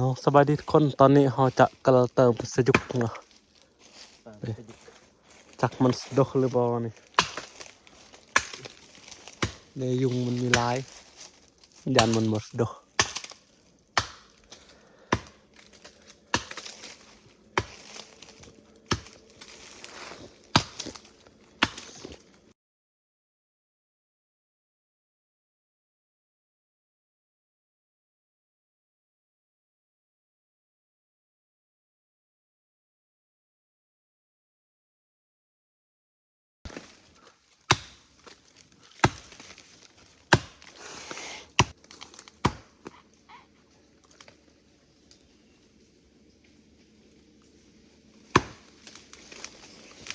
ເອົາ ສະບາຍດີທຸກຄົນ, ຕອນນີ້ເຮົາຈະກຳລັງເຕີມສະຫຍຸກເນາະ. ເອີ ຈັກມັນສະດົກຫຼືບໍ່ນີ້ ແນວຍຸງມັນມີຫຼາຍ, ຢ້ານມັນບໍ່ສະດົກ.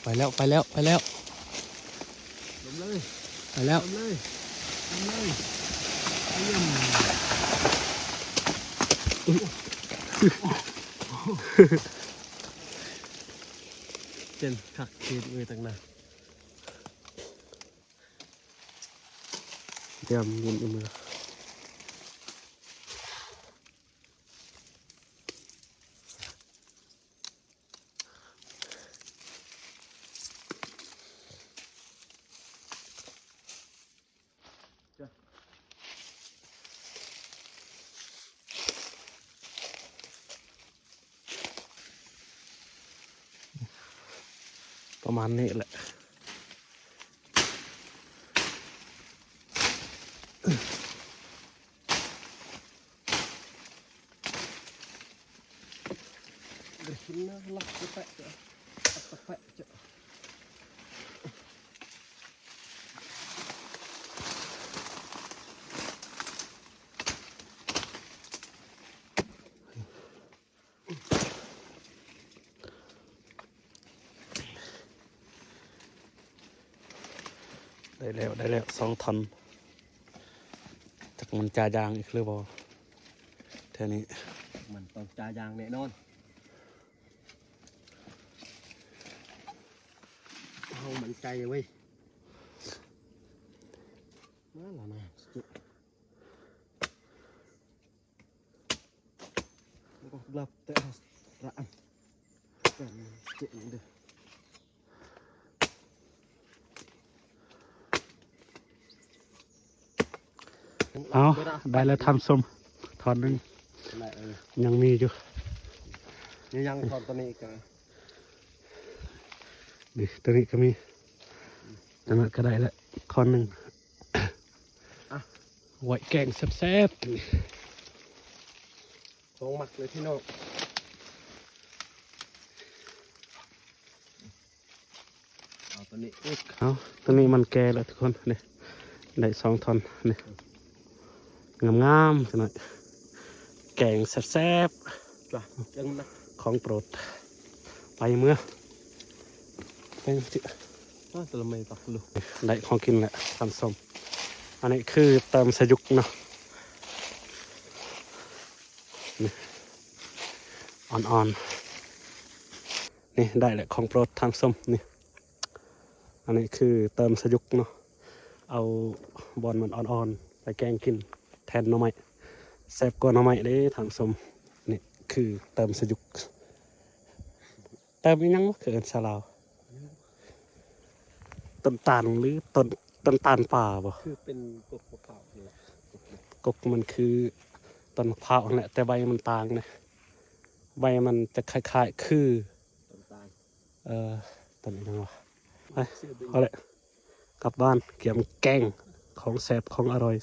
ໄປແລ້ວ ໄປແລ້ວ ໄປແລ້ວ ລົມເລີຍ ໄປແລ້ວ ລົມເລີຍ ລົມເລີຍ ອາຍົມ ອຸ້ຍ ເປັນຄັກເຂດເວີຍຕັ້ງນານ ດຽມເຢັນອີກມື້. ປະມານນີ້ແຫຼະ. ໄດ້ແລ້ວ ໄດ້ແລ້ວ ສອງທ່ອນ. ຈັກມັນຈາຢາງອີກຫຼືບໍ່ ເທື່ອນີ້ ມັນຕ້ອງຈາຢາງແນ່ນອນ ເຮົາໝັ້ນໃຈເວີຍ ມາລະນະ. ເອົາ ໄດ້ແລ້ວທ່ານຜູ້ຊົມ ທ່ອນໜຶ່ງ ຍັງມີຢູ່ ຍັງທ່ອນຕົວນີ້ກະ ນີ້ ຕົວນີ້ກະມີ ຕົວນັ້ນກະໄດ້ແລ້ວ ທ່ອນໜຶ່ງ. ອ່ະ ໄວ້ແກງແຊບໆ ຂອງມັກເລີຍພີ່ນ້ອງ ເອົາຕົວນີ້ອີກ ເອົາ ຕົວນີ້ມັນແກ່ແລ້ວທຸກຄົນ ນີ້ ໄດ້ສອງທ່ອນ ນີ້ ງາມໆ ຈັກໜ້ອຍ ແກງແຊບໆ ຈ້ະ ເຄິ່ງນະ ຂອງໂປດ ໄປເມືອ ແກງ ຕະລະໄມປັກລູກ ໄດ້ຂອງກິນແລ້ວທ່ານຜູ້ຊົມ ອັນນີ້ຄືເຕີມສະຫຍຸກເນາະ ນີ້ ອ່ອນໆ ນີ້ ໄດ້ແລ້ວຂອງໂປດທ່ານຜູ້ຊົມ ນີ້ ອັນນີ້ຄືເຕີມສະຫຍຸກເນາະ ເອົາບ່ອນມັນອ່ອນໆ ໄປແກງກິນແທນໜໍ່ໄມ້ ແຊບກວ່າໜໍ່ໄມ້ເດ້ທ່ານຜູ້ຊົມ ນີ້ຄືເຕີມສະຫຍຸກ ເຕີມອີ່ຫຍັງວະ ຄືເອີ້ນສາລາວ ຕົ້ນຕານ ຫຼື ຕົ້ນ ຕົ້ນຕານປ່າບໍ່ ຄືເປັນກົກໝາກພ້າວຫັ້ນແຫຼະ ກົກມັນຄືຕົ້ນໝາກພ້າວຫັ້ນແຫຼະ ແຕ່ໃບມັນຕ່າງເດ້ ໃບມັນຈະຄ້າຍໆຄື ຕົ້ນຕານ ເອີ ຕົ້ນອີ່ຫຍັງວະ ໄປ ເອົາແຫຼະ ກັບບ້ານກຽມແກງ ຂອງແຊບຂອງອະຮ່ອຍ